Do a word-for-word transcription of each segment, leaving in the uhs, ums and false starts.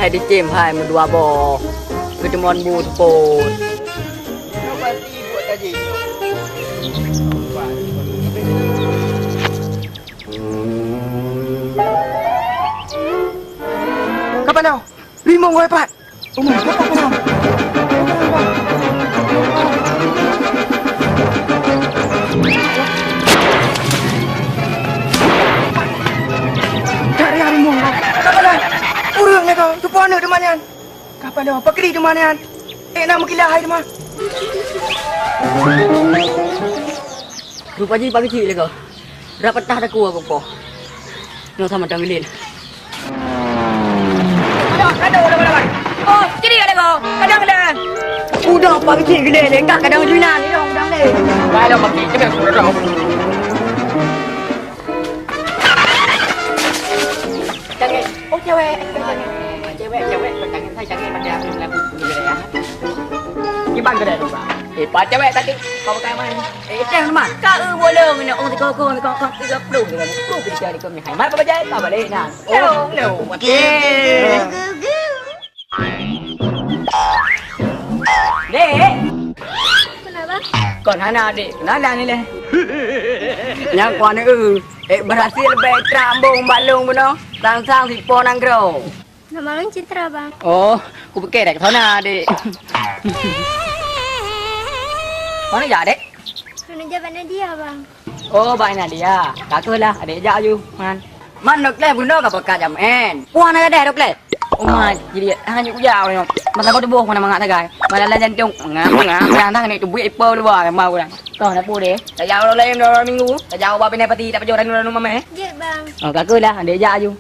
Dicém hai meudua boh, keuteumon bu seupôt. Kapan nyoe? Limong wai pat. Uma, kapan nyoe? Cari hari mong. Kapan nyoe? Ureueng nyoe kau, tupo aneuk teuma nyan. Kapan nyoe? Pakri teuma nyan. Eh, nak meukilah hai teuma. Rupa jih pagi cik lé kau. Rap patah takue aku poh. Nyoe sama dang lé. Aduh, aduh, aduh, aduh. Oh, jadi ada kau. Kadang ada. Udah Pak Kecil gila ni, kak kadang duinan ni dong, dang lé. Baik dah Pak Kecil, cepat suruh dong. Jangan. Oh, cewek. Cewek, cewek, jangan saya jangan pada aku lagu dulu ya. Kiban kedai tu, Bang. Eh, Pak cewek tadi kau pakai main. Eh, teng mah. Ka eu bolong ni, ong tiga kong, tiga kong, tiga puluh, tiga puluh, tiga puluh, tiga puluh. Hai, mai pabajai, ka balik nah. Oh, no. Okey. Dek. Kenapa? Kon hana adik, kenalan ni leh. Nyang kuan eu, eh berhasil bek trambong balong bunoe, sang-sang sipo nanggroe. Nama Bang Citra, Bang. Oh, kupikir dek sana, Dek. Mana jak, Dek? Kena jabat Nadia, Bang. Oh, Bang Nadia. Takutlah, adik jak aju, man. Man, dok leh bunoe ka pekat jam en. Puan ada deh, dok leh. Oh, man, jadi hanya ujar orang. Masa kau tubuh mana mangat sagai. Mana lah jantung. Ngam, ngam, ngam, tang ni tubuh ipo luar, mau orang. Kau nak pun deh. Tak jauh lain dua minggu. Tak jauh apa pindah pati, tak pajak orang rumah meh. Jek, Bang. Oh, takutlah, adik jak aju.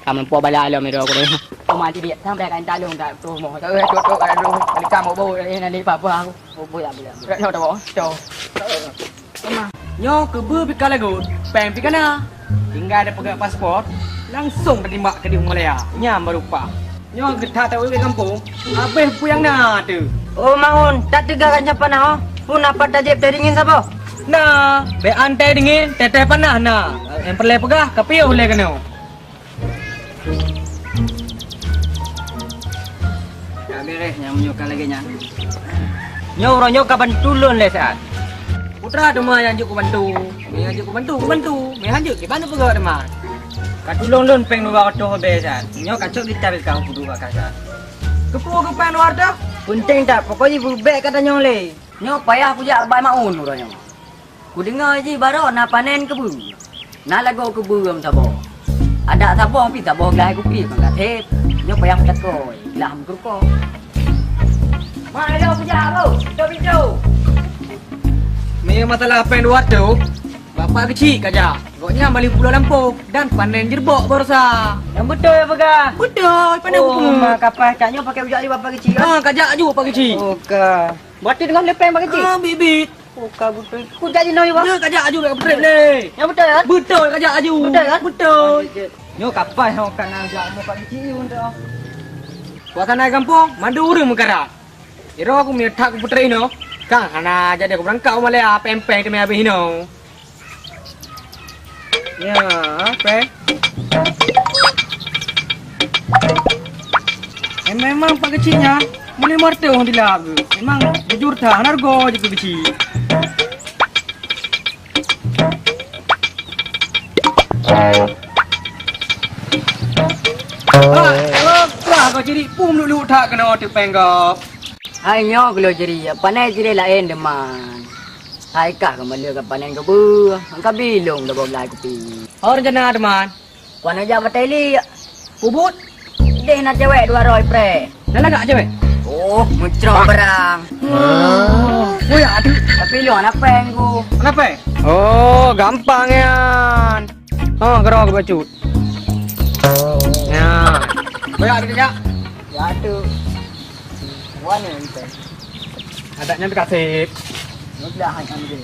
Ka meulumpoe bala lom nyoe ku deh. Oma tibiet sampai kan talong tak tuh moh. Tak eh tok tok kan dulu. Balik kamoe bau eh nanti papa aku. Bau ya bela. Rat nyoe tok. Tok. Oma. Nyoe keubeue pika lagut, péng pika na. Tinggai ada peugah paspor, langsung tatimbak keudeh Malaya. Nyan baru pah. Nyoe geutha tahu ke kampung, habéh peue nyang na teuh. Oh Maun, tak teuga kan siapa na oh? Pun apa tajib teh dingin sapa? Na, be antai dingin, teteh panah na. Yang perlu peugah, kapiôh lé keunoe. Ka beres nyang meunyoe ka lagèe nyan. Nyoe uroe nyoe ka bantu lôn lé siat. Putra teuma nyang jeuet kubantu. Meunyang jeuet kubantu, kubantu. Meunyang jeuet kiban peugah teuma. Ka tulông lôn péng dua reutôh leubeh siat. Nyoe ka cok gitar ka kudu bak kasa. Keupeue keu péng dua reutôh? Peunteng that, pokok jih beubèk ka tanyong lé. Nyoe payah kujak bak Maun uroe nyoe. Kudeungoe jih baroe na panen keubeue. Na lagoe keubeue lam saboh. Adak saboh pih saboh glai kupi pangkat hep. Nyoe payah meutakoi, lah meukeurukok. Mak, ayo kujak, Bro. Pintoe, pintoe. Meunyoe masalah péng dua reutôh, Bapak Keuchik kajak. Gobnyan bali pulo lampôh dan panen jeurbok baroesa. Nyang beutôi ya peugah? Beutôi, panen Oh, beutôi. Ma kapah kak nyoe pakai ujak aju Bapak Keuchik kan? Ha, kajak aju Bapak Keuchik. Oh, ka. Berarti dengan lepeng Bapak Keuchik? Ah, bit-bit. Oh, ka beutôi. Ku jak jinoe, Bang. Ya, kajak aju bak Putri le. Nyang beutôi kan? Beutôi, kajak aju. Beutôi kan? Beutôi. Nyoe kapai hong ka na jak mu Pak Keuchik yue tu. Suasana gampông, mandum ureueng meukarat. Iro aku meunyoe that ku Putri inoe, kang hana jadi aku beurangkat u Malaya, pempeng teumé habéh inoe. Ya, apa? Eh, memang Pak Keuchik nyan, meunyoe meureutoh di lagu. Memang jujur that, harga je Keuchik. Hai, kau ciri pum lulu that kena teupeng gop. Hai nyoe geuleu ciri, panai ciri laén deman. Hai kah keumaleu ka panen keubeue, ka bilong dabong lai kupi. Ho rencana teman. Kuan aja bateli. Pubut. Deh na cewek dua roh ipre. Dah lagak cewek? Oh, mucrok barang. Oh, ya tu. Tapi lu anak peng ku. Kenapa? Oh, gampang yan. Oh, gerok bacut. Ya. Banyak ada kejap. Ya tu. Wan ni. Adaknya terkasih. Mudah hanya dia.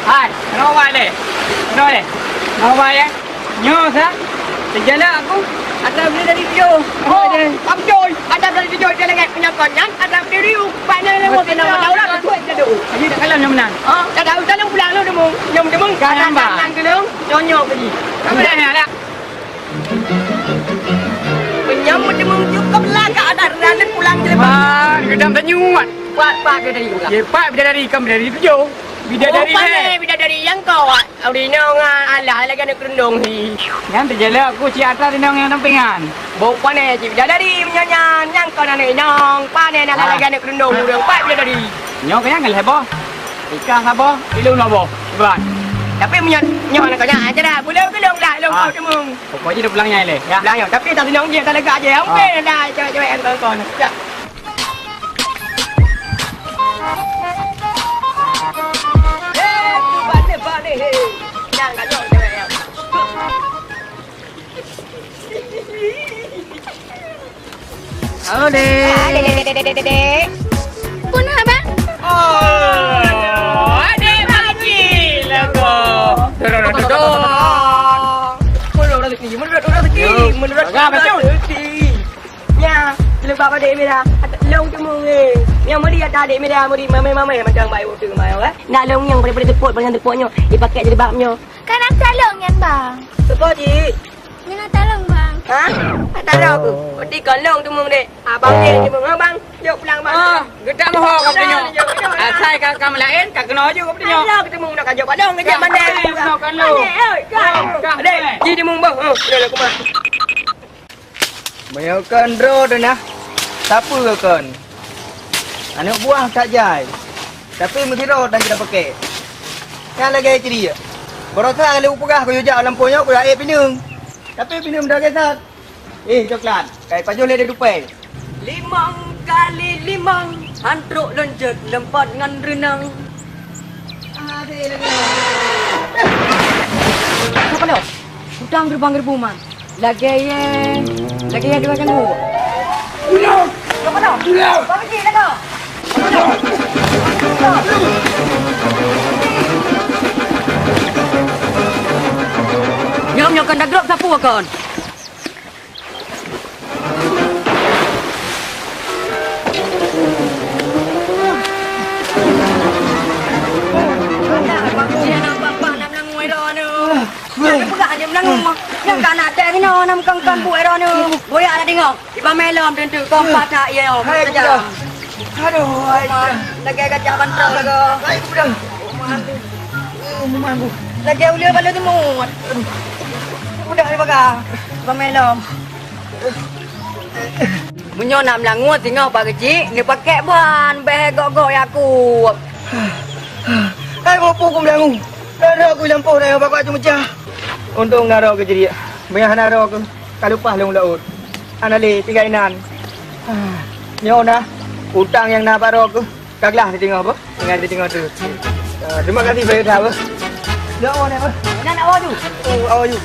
Hai, kenapa le? Kenapa le? Kenapa ya? Nyoe sa, teujalak aku atra bidadari tujoh. Oh, beutôi. Atra bidadari tujoh dia lagèe penyakon nyan, atra bidadari. Pak nyan lewat kena tahu lah, betul kita doa. Ayo dah kalam nyoe meunan. Oh, tak tahu, tak tahu pulang lu demung. Nyom demung, kanan, kanan, kanan, nyonya pergi. Kamu dah nak. Meunyoe meuteumé cukôp lah ka ada raden pulang jeulaih. Bah, geudang tanyuat. Pat, pat bidadari pulang. Ye, pat bidadari, kan bidadari tujoh. Bidadari. Oh, pane bidadari nyang kawat. Audi nyoe ngan alah lagèe aneuk keurundong hi. Nyan teujalak aku cit atra inong nyang dampingan. Boh pane cit bidadari meunyoe nyan, nyang kon aneuk inong, pane na lagèe aneuk keurundong ureueng pat bidadari. Nyoe keuh nyang lhèe boh. Ikah saboh, ilôn dua boh. Iban. Tapi meunyoe nyoe aneuk kau nyan, aja dah, buleuen-buleuen dah, ilôn kau teumong. Pokok jih dah pulang nyai lé, ya. Pulang nyai, tapi tak senang je, tak lega je. Ampe dah cewek-cewek yang kongkong. Ya. Eh, tu balik, balik, hei. Yang kat jauh cewek yang. Halo, Dek. Ah, Dek, Dek, Dek, Dek, Dek, Dek. Pun haba? Oh, Adik Makcik lah kau. Dorong, dorong, dorong. Menurut rezeki, menurut rezeki, menurut rezeki. Nya, leubeh pada Mira. Long teumong, eh. Yang meri atas Adik Mira, meri mamai-mamai macam baik waktu kemarin, eh. Nak long yang pada-pada tepuk, pada tepuk nyoe. Dipakai jilbab nyoe. Kan atra long nyan, Bang. Tepuk, Cik. Nyan atra long, Bang. Ha? Atra long aku. Berarti kon long teumong, Dek. Abang Dek teumong. Ha, Bang. Jok pulang, Bang. Ah, geutak moho ka peutunyok. Asai ka, ka meulaén, ka keunoe ju ka peutunyok. Ayo, teumong nak kajok padang, kejap mana? Keunoe kan long. Dek, oi, kau. Dek, ji teumong, Bang. Oh, dah lah, kumah. Meunyoe kon droe teuh nah, sapeue kon? Aneuk buah that jai, tapi meusidroe tan jitapakè. Nyan lagèe cit dia. Baroesa lé kupeugah kuyue jak lampôh nyoe kuyue ék pineung, tapi pineung meudarah that. Eh, coklat, kai pajoh lé di tupai. Limong kali limong, han trok lôn jeuet leumpot ngon reunong. Apa lo? Udang gerbang gerbuman. Lagèe ye, lagèe ye dua janggut. Apa lo? Apa biji lagu? Nyom nyoe kon dagrop sapu kon. Tapi peugah aja meulangong. Nyang ka na teuh inoe nam kangkang buet droeneuh. Boyak na deungoe. Iba melom teuntu kong patah ié nyoe. Hai, saja. Aduh, hai. Lagèe gajah bantrok lagoe. Hai, udah. Uma aku. Uma aku. Lagèe uleue baloi timut. Udah dipeugah. Iba melom. Meunyoe na meulangue singoh Pak Geuchik, neupakèk ban bèe gok-gok Yakub. Hai, mupu ku meulangue. Dara ku lampôh dara bak aku meujah. Untông dara ku jeuet. Meunyoe hana dara ku, ka leupah lôn laôt. Hana lé tinggai inan. Nyoe na utang nyang na bak dara ku. Ka glah di teungoh, boh. Ingat di teungoh tu. Ah, terima kasih, Pak Yuda, boh. Ya, oh, ni, boh. Nyan awak tu. Oh, awak tu.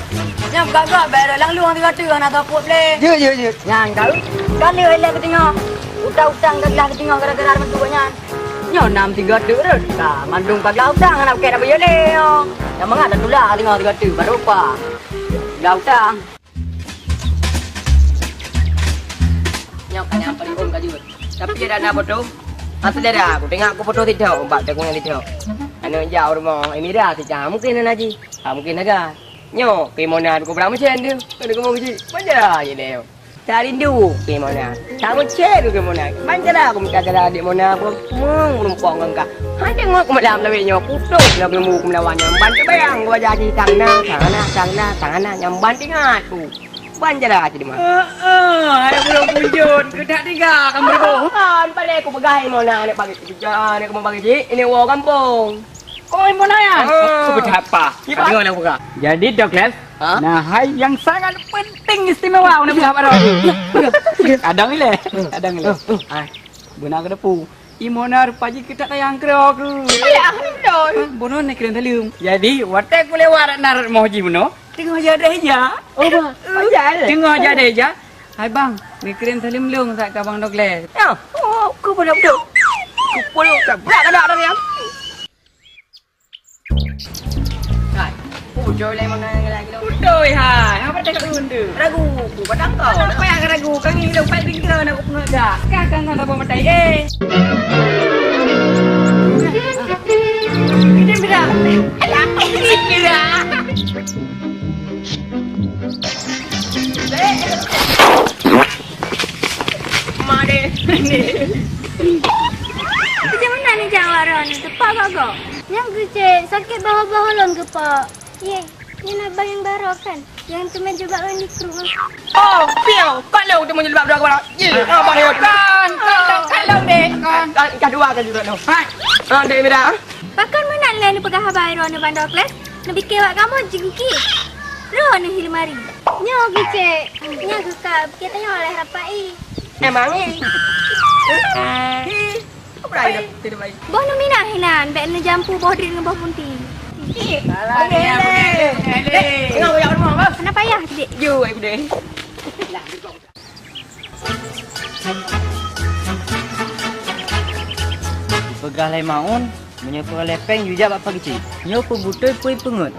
Nyang gagah bayar lang luang tiga tu, anak topot le. Ya, ya, ya. Nyang tahu. Kan dia elak ke teungoh. Utang-utang ka glah ke teungoh gara-gara meutuwah nyan. Nyoe nam tiga tu, Rut. Ka, mandum ka glah utang, anak pakai tak boleh le. Yang mangat dah tulah teungoh tiga tu, baru apa? Glah utang. Nyoe ka nyang paling ôn ka jeuet. Tapi ada na foto. Asli ada aku tengok aku foto TikTok, empat aku yang TikTok. Aneuk jauh rumah Emira sejak mungkin na ji. Ha, mungkin naga. Nyoe ke Mona aku berang macam tu. Ada kamu kecil. Manja je deh. Tak rindu ke Mona. Tak macam tu ke Mona. Manja aku minta cara adik Mona aku. Mung merumpok dengan kak. Hai tengok aku malam lawik nyoe. Kutuk nak belum aku melawan nyoe. Bantu bayang gua jadi tang na, tang na, tang na, tang na. Nyamban tinggal tu. Ban jalan hati mah. Heeh, hai burung punjun, keudak tiga kan berboh. Kan, pandai aku peugah ilmu na anak bagi tiga, anak kamu bagi cik, ini wo kampung. Oh, ilmu na ya? Ah. Aku peugah apa? Iya, Pak. Dengar aku peugah. Jadi, Dokles, ha? Nah, hai yang sangat penting istimewa nak peugah baru. Kadang ile, kadang ile. Hai, beuna keudepu. Di mona rupa jih keutak tayang keudroe ku. Alah, beutôi. Hah, bunoe neukirém saleuem. Jadi, watèe kulewat na rot moh jih bunoe, teungoh jadèh jak. Oh, bah. Oh, jadèh. Teungoh jadèh jak. Hai bang, neukirém saleuem lôn saat ka bang Dogleh. Ya, oh, ku peuduek-peuduek. Ku peuduek, tak berat ada orang yang. Hai, ujoe lé mona lagi lom. Ujoe hai, apa cakap dulu tu? Ragu, ku patang kau. Apa yang ragu? Kami lom pai tinggal nak ku pengaga. Sekarang kan tak apa matai eh. Ini berat. Alah, ini berat. Macam mana ni jawara ni? Tepat bagoe. Nyang keucék sakét bahô-bahô lôn geupak. Ye, nyan abang nyang baroe kan? Nyang teumé jilbab lôn di krueng. Oh, piang! Kon lôn teumé jilbab dua kepala. Ye, abang lôn. Kon, kon, kon lôn deh, kon. Kon, kah dua kan jilbab tu. Ha? Ha, dek Mira. Pakon meunan lé neupeugah haba droeneuh Bang Dokles? Neubikeu wak kamoe jigeuki. Droeneuh hi leumari. Nyoe keucék, nyoe keuka, bukée tanyoe lé rapai. Emang i. Hi. Apa dah hidup, hidup baik? Boh neuminah hinan, bék neujampu boh drit ngon boh punti. Hi. Alah, ni, ni, ni. Dek, tengok jak rumah, bos. Kenapa ya, Dek? Yo, aku deh. Peugah lé Maun, meunyoe peureulee péng jijak bak Pak Geuchik. Nyoe peubeutôi peue peungeut.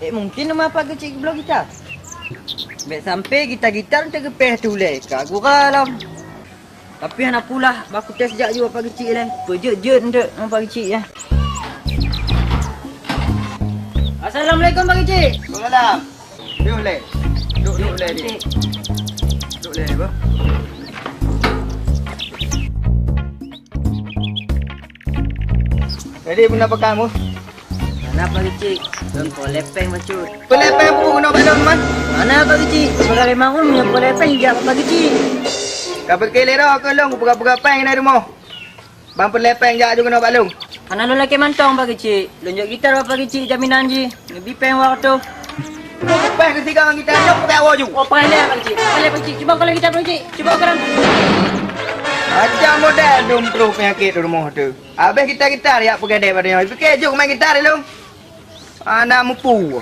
Eh, mungkin nama Pak Geuchik geubloe gita. Bék sampai gita-gita teugeupéh tu lé ka gura lom. Tapi hana pula, bah kutéh sijak jeuet bak Pak Geuchik lé. Peujeuet-jeuet eunteuk ngon Pak Geuchik, ya. Assalamualaikum, Pak Geuchik. Waalaikumsalam. Duek lé. Duek, duek lé, duek. Duek lé, beuh. Jadi, beuna peukah mu? Hana, Pak Geuchik. Lôn peureulee péng bacut. Peureulee péng peue guna bak lôn, man? Hana, Pak Geuchik. Sebagai maun, nyang peureulee péng jak bak Pak Geuchik. Ka pike lé roh keu lôn, kupeugah-peugah péng na rumoh. Ban peureulee péng jak ju keunoe bak lôn. Hana lôn lakée mantong, Pak Geuchik. Lôn jok gita bak Pak Geuchik jaminan jih. Neubi péng wak tu. Péng keusigoe ngon gita nyoe peukawo ju. Oh, peureulee, Pak Geuchik. Peureulee, Pak Geuchik. Cuba kalon gita, Pak Geuchik. Cuba kalon. Macam model dum troh peunyakét di rumoh tu. Habéh gita-gita riak peugadée bak nyoe. Pike juk main gita lôn. Anak mupu.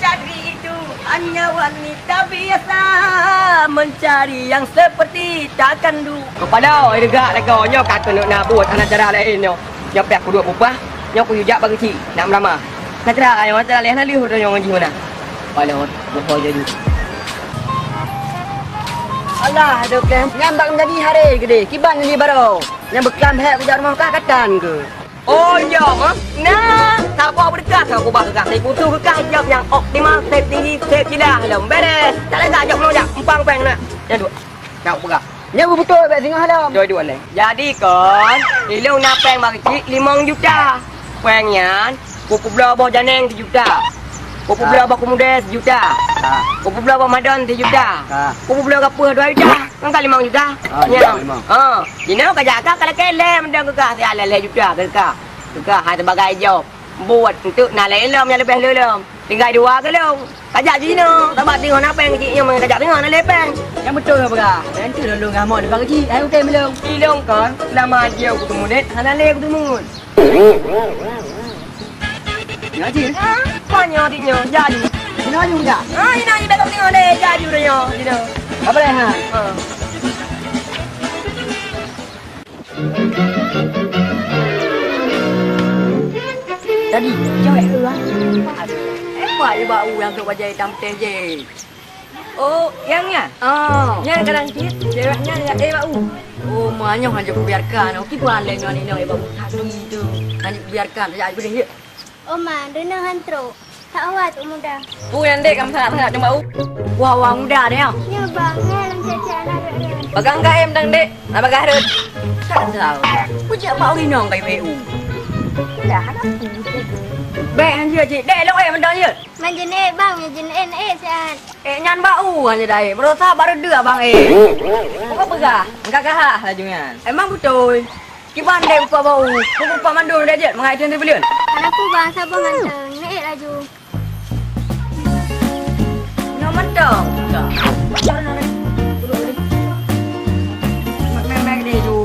Jadi itu hanya wanita biasa mencari yang seperti tak kandu. Kepala, eh, degak lagoe nyoe ka keuneuk na buet hana cara laén nyoe. Nyoe pih kuduek bubah, nyoe kujak bak Geuchik nak meulama. Na cara nyoe, na cara lé hana lheueh nyoe ngon jih meunan. Kepala, boh jadi. Alah, adoe kèe, nyan bak meujadi haré geudeh, kiban nyan di baroe. Nyang beuklam hek kujak rumoh kah katan keu. Oh, iya, ha? Nah, saboh beudeukah keu kubah keu kah. Sikutu keu kah jaweueb nyang optimal, sép tinggi, sép jilah lom. Beres. Tak lagak jaweueb meunojak, empang péng na. Nyan duek. Nak peugah. Nyan beutôi bèk singoh lom. Dua-dua lé. Jadi kon, ilôn na péng bak Geuchik limong juta. Péng nyan, kupeubloe boh janeng sijuta. Kupeubloe boh keumudée sijuta. Ha. Kupeubloe boh madon sijuta. Ha. Kupeubloe gapeuh dua juta. Kan ka limong juta. Ah, nyan. Limong. Ha, jinoe ka jak ka lakée lé meudan keu kah siat lhèe juta keu kah. Keu kah hai sibagai job. Buet eunteuk na lé lom nyang leubeh le lom. Tinggai dua keu lôn. Ka jak jinoe, sabab teungoh na péng Geuchik nyoe, ka jak teungoh na lé péng. Nyang beutôi peugah. Nyan tu lôn ngamot di Pak Geuchik, hai utém lôn. Ilôn kon, lama jeuet kuteumeudet, hana lé kuteumeuet. Nyoe jih. Ha? Apa nyoe di nyoe? Jadi. Inoe jih jak. Ha, inoe jih, beutôi nyoe deh, jadi udah nyoe, gitu. Apa deh, ha? Ha. Jadi, cewek tu lah. Hebat juga u yang tu bajai hitam putih je. Oh, yang nyan? Oh. Nyan kadang cit, cewek nyan ya, eh, bak u. Oh, ma nyoe hana kubiarkan. Oke, buat leh nyoe ni, nyoe, eh, bak u tadi tu. Hana kubiarkan, tak jadi boleh, ya. Oma, deungon han trok. Tak awat, Umuda. Peue nyan, Dek, kamoe sangat-sangat nyoe bak u? Wah, wah, muda deh, ya. Nyoe, Bang, nyan lam cek-cek anak dek. Pegang K M dang, Dek. Nak bagah rot. Tak tahu. Pujak bak u inong kai B U. Dah, hana pu. Bek, han jeuet, Cik. Dek, lok, eh, mantong jeuet. Man jeuneuh, Bang, jeuneuh, eh, siat. Eh, nyan bak u han jeuet dae. Baroesa baru deuh, Bang, eh. Buka peugah. Engka gahah laju nyan. Emang beutôi. Kiban dek rupa bak u, peue rupa mandum dek jeuet mangat itu yang terbelian. Anak ku bang sabar mantong, naik laju. Nyoe mantong. Mak memek deh tu.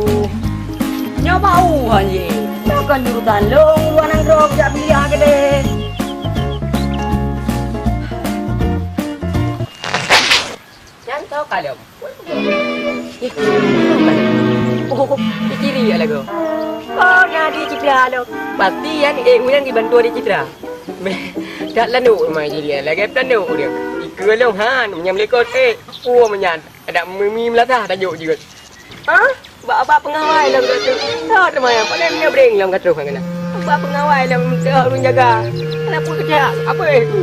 Nyoe Mau anjing. Takkan jurusan long ruangan drop jak bilia gede. Nyan tau kalon. Eh, oh, diciri ya lagu. Oh, na di Citra lo. Pasti yan, eh, uyan dibantu di Citra. Meh, tak lalu rumah ciri ya, lagi pelan dia. Ikeu long han, menyam lekot, eh, oh, menyan. Ada mimi melatah tajuk juga. Ha? Bak-bak pengawai lom kat tu. Tak teuma yang paling punya breng lom kat tu kan kena. Bak pengawai lom tu ureueng jaga. Kenapa kejak? Apa eh tu?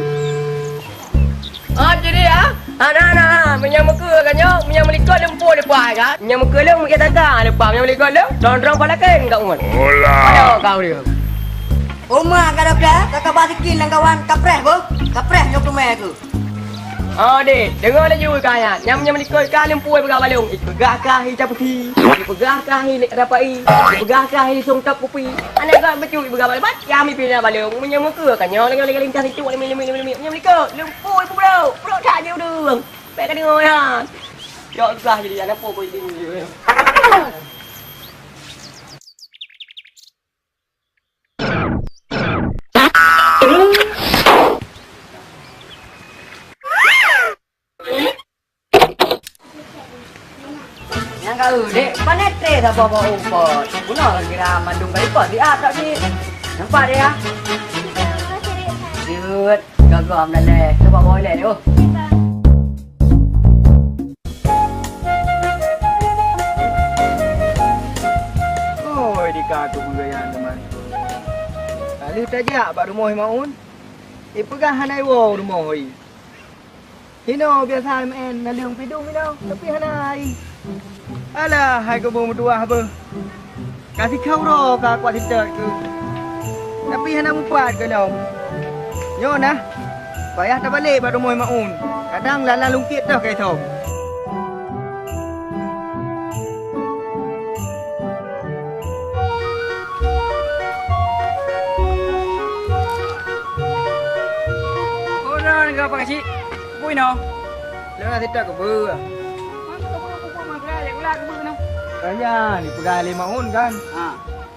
Ah, jadi ah. Ana ana, menyang muka kan nyo, menyang melikot lempur lepas kan. Menyang muka lom muka tata lepas, menyang melikot lom, terang-terang palakan kat umat. Olah. Ada kau dia. Uma ka doktor, ka kaba sikin lam kawan, kapreh boh. Kapreh nyok rumah aku. Oh, dek, deungoe laju ka nyan. Nyam, nyam likot ka lumpui peugah balong. Ipeugah ka hi caputi, ipeugah ka hi rapai, ipeugah ka hi song tap kupi. Aneuk gak becut ipeugah balong. Bat, ya mi pina balong. Meunyoe muka ka nyoe lagi lagi lintas itu limi limi limi. Nyam likot, lumpui peubrok, brok that di ureueng. Bèk ka deungoe nyan. Yok gah jadi aneuk po boh ini. Nyang ka udép, panetre saboh boh upot. Bunoe kira mandum ka ipot, siat tak cit? Nampak dia? Jeuet, gagam dah leh. Cuba bawa leh tu. Oi, di ka tu pun gaya teman. Lalu tajak bak rumoh Maun. Ipeugah hana iwoe u rumoh, oi. Hinoe biasa meu'en naleueng pidum hinoe, tapi hana hai. Alah, hai kubu meutuwah beuh. Ka sikheun uroe ka kuat sitot keuh. Tapi hana mupat keu lom. Nyoe nah, payah tabalek bak rumoh Maun. Kadang lala lungkiet toh ka isom. Oh, dah, ni apa, Kak Cik? Bui noh. Leuh na sitak keubeue. Masa keubeue, keubeue, masa ya, ulah keubeue noh. Kanya, dipeugah lé Maun kan? Ha.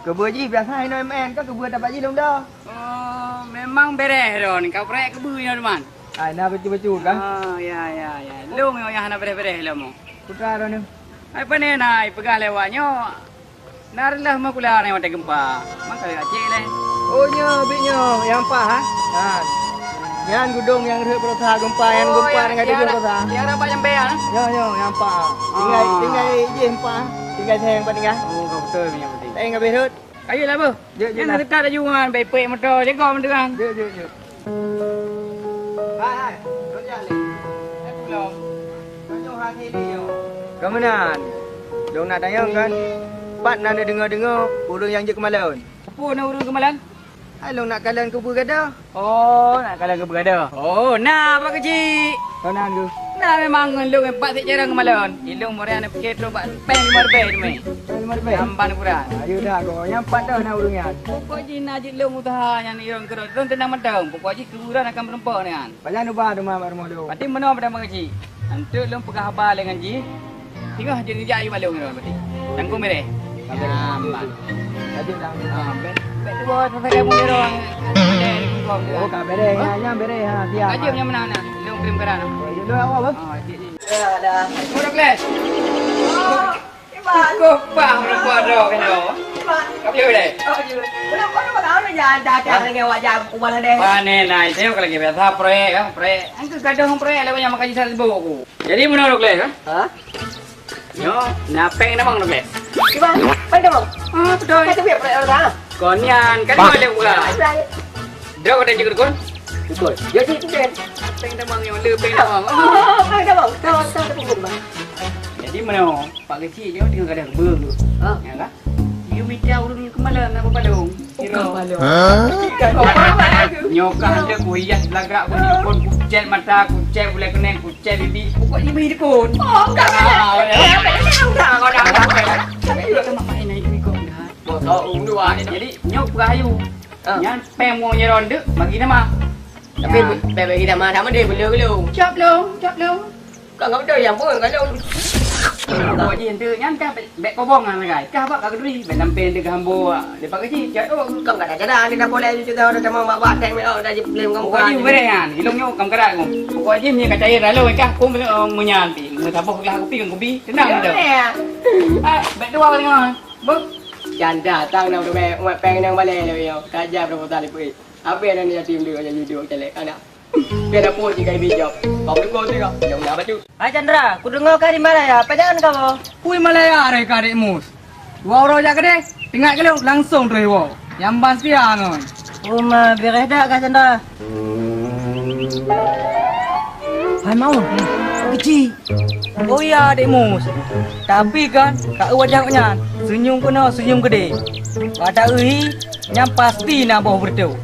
Keubeue jih biasa inoe M N, kan keubeue tapak jih lom dah. Oh, memang bereh ron, kau prek keubeue nyoe, teman. Ai, na betul-betul kan? Oh, ya, ya, ya. Long nyang hana bereh-bereh lom. Putra ron ni. Ai, pane na, ai, peugah lewat nyoe. Na reulah makula nyang watèe gempa. Maka aceh leh. Oh, nyoe, bit nyoe, nyang paih, ha? Ha. Nyan gudong nyang rhot beurasa gempa, nyang gempa dengan tujuh beurasa. Nyang rapat nyang bèe, ha? Nyoe, nyoe, nyang paih. Tinggai, tinggai jih paih. Tinggai seng pat tinggai. Oh, ka beutôi meunyoe beutôi. Eh, ka bèe rhot. Kayue lah, beuh. Jeuet, jeuet lah. Nyan teuka laju ngon bèk peuék moto, jaga meuteungan. Jeuet, jeuet, jeuet. Hai, hai. Lôn jak lé. Eh, pulang. Tanyoe hase lé nyoe. Ka meunan. Lôn nak tanyong kan. Pat na neudeungoe-deungoe ureueng nyang jeuet keumalon? Peue na ureueng keumalon? Hai, lôn nak kalon keubeue gadoh. Oh, nak kalon keubeue gadoh. Oh, na, Pak Keuchik. Ka nan keuh? Na memang ngon lôn, pat sép jarang keumalon. Ilôn meuraya neupiké trok bak péng limong ribèe teumé. Péng limong ribèe? Lam ban ukuran. Ayo dah, kok nyang pat dah na ureueng nyan. Pokok jih na jeuet lôn useuha nyan irong keudroe. Lôn teunang mantong. Pokok jih keubeue akan meureumpok nyan. Pajan uba teuma bak rumoh lôn. Berarti meunoe pada Pak Keuchik. Anteuk lôn peugah haba lé ngon jih. Singoh jeuet neujak ayue balong nyoe berarti. Tangkong bereh. Ka bereh. Ah, empat. Lanjut dah. Ah, bèk, bèk tuwo sampai kamu nyoe. Oh, ka bereh. Ha? Ya, ya, bereh. Ha, siap. Lanjut nyang mana nak? Lôn kirim ke dalam. Oh, jeuet lôn awak, bang. Ah, cik ni. Ya, dah. Udah clear. Oh, Iban. Kau paham apa dah kena? Iban. Kau boleh, boleh? Oh, jeuet. Kenapa, kenapa kau nak jalan dagang lagi awak jam uban deh? Panen naik, tengok lagi biasa proyek kan, proyek. Angka gadoh proyek lewat yang makan jisat sebut aku. Jadi meunoe Doklet, ha? Ha? Nyoe, na péng na mang Doklet? Kiban, péng na mang? Ah, beutôi. Ka teubiet proyek ureueng, ha? Kon nyan, kan boleh buka. Dah kau dah cakap kon? Betul. Jadi tu kan. Péng na mang yang le péng na mang. Oh, péng na mang. Tahu, tahu, tahu, tahu. Jadi meunoe, Pak Keuchik nyoe teungoh gadôh keubeue. Ha? Ya kan? Yue mita ureueng nyoe keumalon na balong. Oh, ka balong. Hah? Nyoe ka lheueh kuhias lagak, ku jipon, kucet mata, kucet bulèe keunèng, kucet bibi, pokok jih meuhi dukon. Oh, ka balong. Ah, ya. Jadi nyoe peugah ayue. Ah. Nyan péng meunyoe ronde bagi nama. Tapi bagi nama sama deh, bela-bela. Cap long, cap long. Kau enggak betul yang pun kalau Pokok jih enteuk nyan kah bèk, bèk pobong nyan sagai. Kah bak ka keuduri, bèk sampai enteuk geuhambo, ah, lepak keuchik. Cok, oh. Kang ka ada cara, ni dah boleh cuci dah, dah tamong bak-bak tank, oh, dah jipelem kong. Pokok jih beureh nyan, ilong nyoe kam karat kong. Pokok jih meunyoe ka cair lalu kah, kong, eh, meunyan pi. Meusaboh glah kupi ngon kupi, tenang aja. Ya. Ah, bèk dua tengah. Beuh. Jan datang na udah umat pèng nang balèe lé nyoe. Ka jak proposal ipeuék. Abéh nan yatim dua jadi dua kali anak. Pian dapur tiga bijak. Bak beukong tiga. Yang nak baca. Hai Chandra, kudeungoe ka di Malaya, pajan ka boh? Kui Malaya reh ka Dek Mus. Dua uroe jak keudeh, teuingat keu lôn langsong troh iwoe. Nyang ban setia ngon. Uma beureh dak ka Chandra? Hai Maun, keuchik. Oh ya, Dek Mus. Tapi kan, ka eu wajah nyan, senyum keunoe, senyum keudeh. Bak ta eu hi, nyan pasti na boh beureutoh.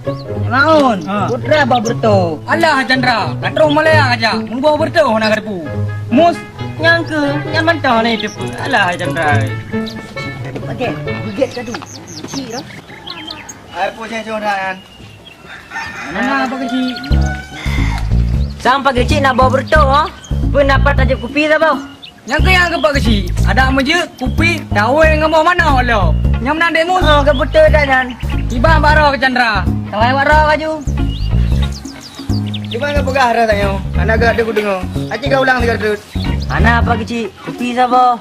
Maun, ha. Putra boh beureutoh. Alah, Chandra, ka troh Malaya aja, meuboh beureutoh na geureupu. Mus, nyang keu, nyan mantong lé teupeu. Alah, Chandra. Pakai, beugét kadu. Cik dah. Ai, po saya curhat kan. Mana apa kecil? Sang Pak Keuchik na boh beureutoh, ha? Peue na pat tajép kupi saboh? Nyang keu nyang keu Pak Keuchik, adak meujeuk kupi tawé ngon boh manok lom. Nyang meunan Dek Mus? Oh, keubeutôi dah nyan. Iba bak droe keu Chandra. Tawai bak droe laju. Cuba kapeugah rasa nyoe, hana geuh deuh kudeungoe. Aci ka ulang sigoe teut. Hana Pak Keuchik, kupi saboh.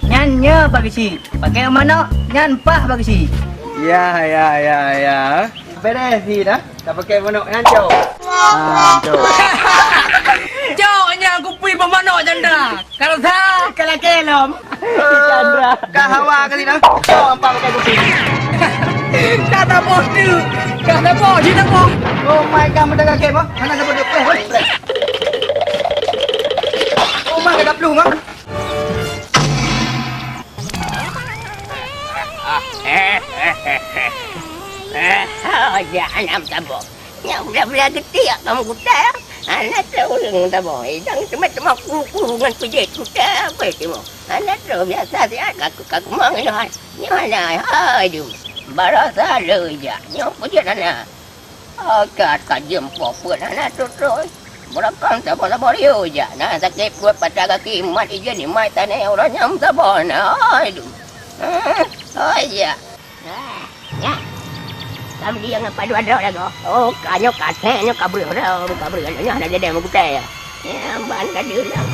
Nyan nyoe Pak Keuchik, pakai manok nyan pah Pak Keuchik. Ya, ya, ya, ya. Beres si dah. Ka pakai manok nyan cok. Ah, cok. Cok nyan kupi pah manok Chandra. Ka rasa ka lakèe lom. Chandra. Ka hawa kali dah. Cok ampang pakai kupi. Ka taboh tu. Ka taboh, ji taboh. Oh my God, meudagang kek mah. Hana saboh dek. Oh my God, dah pluh mah. Oh, jak anam saboh. Nyang bela-bela geuti yak kamu kutai. Anak tu ureueng saboh. Idang teuma-teuma kuru-kuru ngon peujét kutai. Apa itu? Anak tu biasa siat kaku-kaku mang nyohan. Nyohan ai, hai, dum. Barasa le jak. Nyoh peujét anak. Akat ka jeuem poh peuet hana trok-trok. Beurakang saboh-saboh riôh jak. Na sakét pruet, patah gaki, mat ijeuen, imat taneh, uroe nyan saboh na. Hai dum. Hai jak. Nyak. Kam dia ngon padua droe lagoe. Oh, ka nyoe ka seng nyoe ka breuh droe, ka breuh nyoe hana jadi meugutai. Ya, ban ka deuh lah.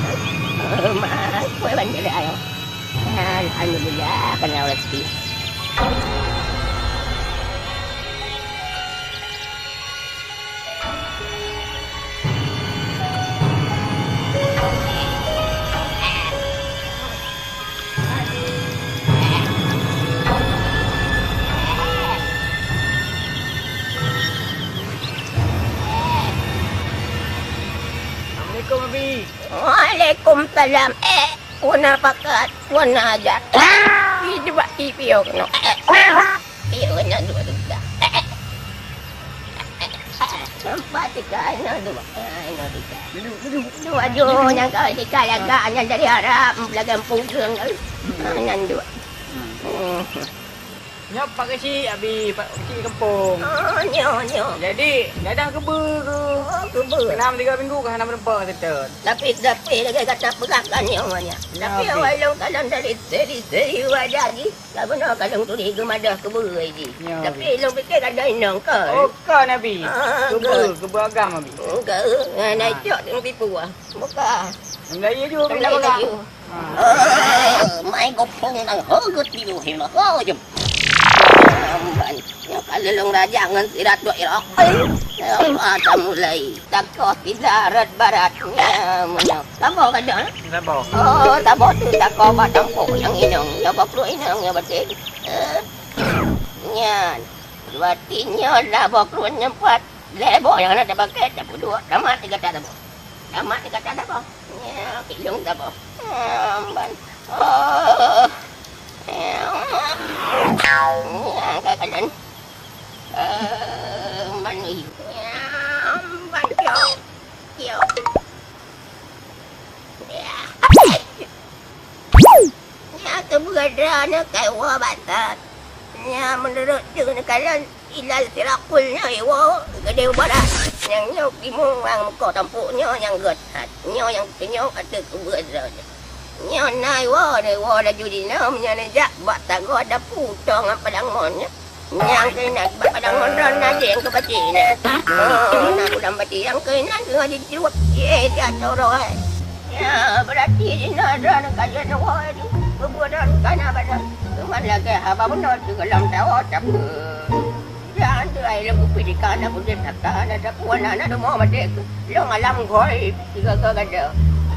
Oh, ma, kue ban jadi ayo. Alhamdulillah, kena rezeki. Assalamualaikum, Abi. Waalaikumsalam. Eh, wana pakat, wana ajat. Di dua di piok no. Eh, piok na dua tiga. Nampak tiga, ina dua. Ah, ina tiga. Dua jo nyang kau tiga lagak, nyang dari Arab, lagak punggung. Ah, nyang dua. Hmm. Nyoe Pak Keuchik, Abi, Pak Keuchik kampung. Oh, nyoe, nyoe. Jadi, dadah keubeue ke? Oh, keubeue. Keunan tiga minggu ka hana meureumpok, Teutôt. Tapi, tapi lagèe gata peugah kan nyoe, nyoe. Tapi awai lôn kalon dari seri-seri wajah jih. Ka bunoe kalon turi geumadah keubeue jih. Nyoe, Abi. Tapi lôn pikir ada inong kan. Oh, kan, Abi. Ah, keubeue, kan. Keubeue agam, Abi. Enggak, ngan cok tipu ah. Buka. Melayu juga, Melayu. Oh, mai gopong nang ho geuti duhe mah. Oh, jem. Amban. Nyoe ka lôn raja ngon sira tuek irok. Ya Allah, tamulai. Takoh sida rot barat. Ya, meunyoe. Saboh ka dah, eh? Saboh. Oh, saboh tu takoh bak tampok nyang inong. Ya, bak pluek inong, ya, batin. Eh, nyan. Berarti nyoe lah boh keruan nyang pat. Lhèe boh nyang hana tapakai, tapeuduek. Tamat di gata saboh. Tamat di gata saboh. Nyan, ilong saboh. Amban. Oh. Nyan, ka kalon. Amban, ui. Amban, kiok. Kiok. Nyan keubeue droeneuh ka iwoe bak that. Nyan meunurot tu neukalon ilal sirakul nyoe iwoe geudeh barat. Nyang nyoe timu ngon mukoh tampok nyoe nyang gét that. Nyoe nyang tunyok ateueh keubeue droeneuh. Nyoe na iwoe, na iwoe laju jinoe, meunyoe neujak bak sagoe dapu toe ngon padang mon nyoe. Nyang keunan bak padang mon droe na jeuet keu pacé nyan. Oh, na kulam pacé nyang keunan teungoh jicueb, jiéh di ateueh roh, eh. Ya, berarti jinoe droe ka jeuet woe di. Bubur droe ka na bak droe. Teuma lagèe haba bunoe teugohlom tawoe tapeue. Jan tu ai lôn kupi di kana kudet na kana tapeue na na deungoe maté. Lôn alam ghaib sigaga gada.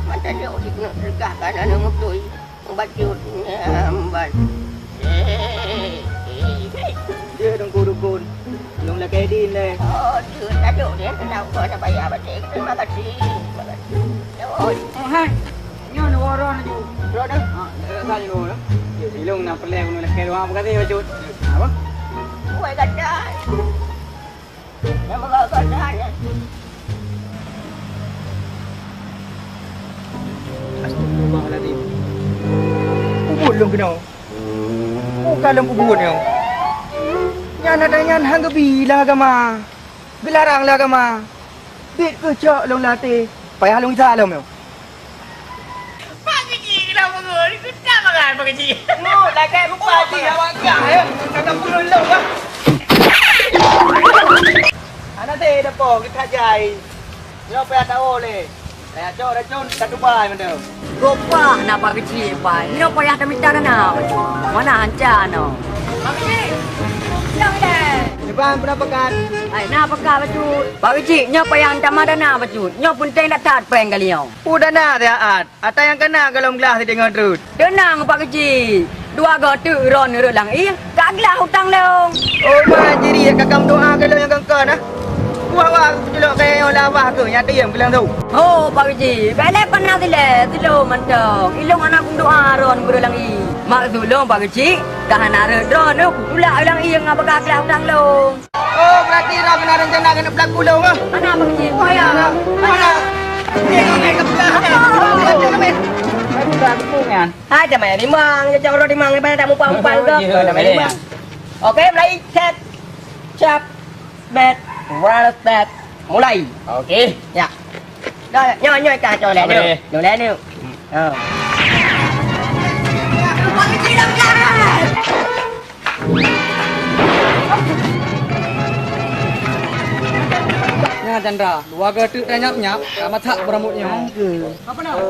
Mata dia udik keuneuk teuleugah kana na mutui. Bacut nyambat. Eh, eh, eh. Dia dengku dukun. Lôn lakèe idin lé. Oh, dia tajuk dia kena buat apa ya, baca. Terima kasih. Terima kasih. Oh, hai. Nyoe ni orang laju. Duduk dah. Ha, dah, dah, dah, dah. Ya, silong nak pelai guna lakèe doang apa kata bacut. Apa? Buat gatal. Nama kau kau dah. Astagfirullahalazim. Kubur lôn keunoe. Bukan lôn kubur nyoe. Nyan ada nyan hang geubi lam agama. Geularang lam agama. Bit keucok lôn lam até. Payah lôn isa lom nyoe. Pak Keuchik lam peungui, kita makan Pak Keuchik. Nyoe lagèe muka jih awak gah ya. Kata pulun lôn ah. Anak teh dah po kita jai. Nyoe payah tahu leh. Payah cok racun ka tubai mantong. Gopah na Pak Keuchik pai. Nyoe payah tamita dana bacut. Mana anca nyoe. Pak Keuchik. Siap deh. Depan pernah pekat. Hai na pekat bacut. Pak Keuchik nyoe payah tamah dana bacut. Nyoe peunteng that-that péng kali nyoe. Udana siat. Ata nyang kana golom glah sideh ngon treut. Teunang Pak Keuchik. Dua goe teuk ron rot lam ié, ka glah utang lôn. Oh, bah jiri ka kam doa keu lôn nyang kongkon ah. Wah wah peuculok keu nyoe labah keu nyang diem keu lôn tu. Ho Pak Keuchik, bèk lé panas ilèe, silom mantong. Ilôn hana kumeudoa ron beureulang ié. Maksud lôn Pak Keuchik, ka hana rot droeneuh kutulak lam ié ngon baka glah utang lôn. Oh, berarti droe keunan rencana keuneuk peulaku lôn ah. Hana Pak Keuchik, payah. Hana. Eh, eh, eh, kepeugah, eh. Hai, damai limang, jajak uroe limang, lepas tak mupang-mupang ke? Damai limang. Okey, mulai. Set. Cap. Bet. Rara set. Mulai. Okey. Ya. Dah, nyoe, nyoe ka, nyoe leh, nyoe. Nyoe leh, nyoe. Ha. Nyan Chandra, dua goe teuk tanyap-nyap, ka masak beurambot nyoe. Apa nama?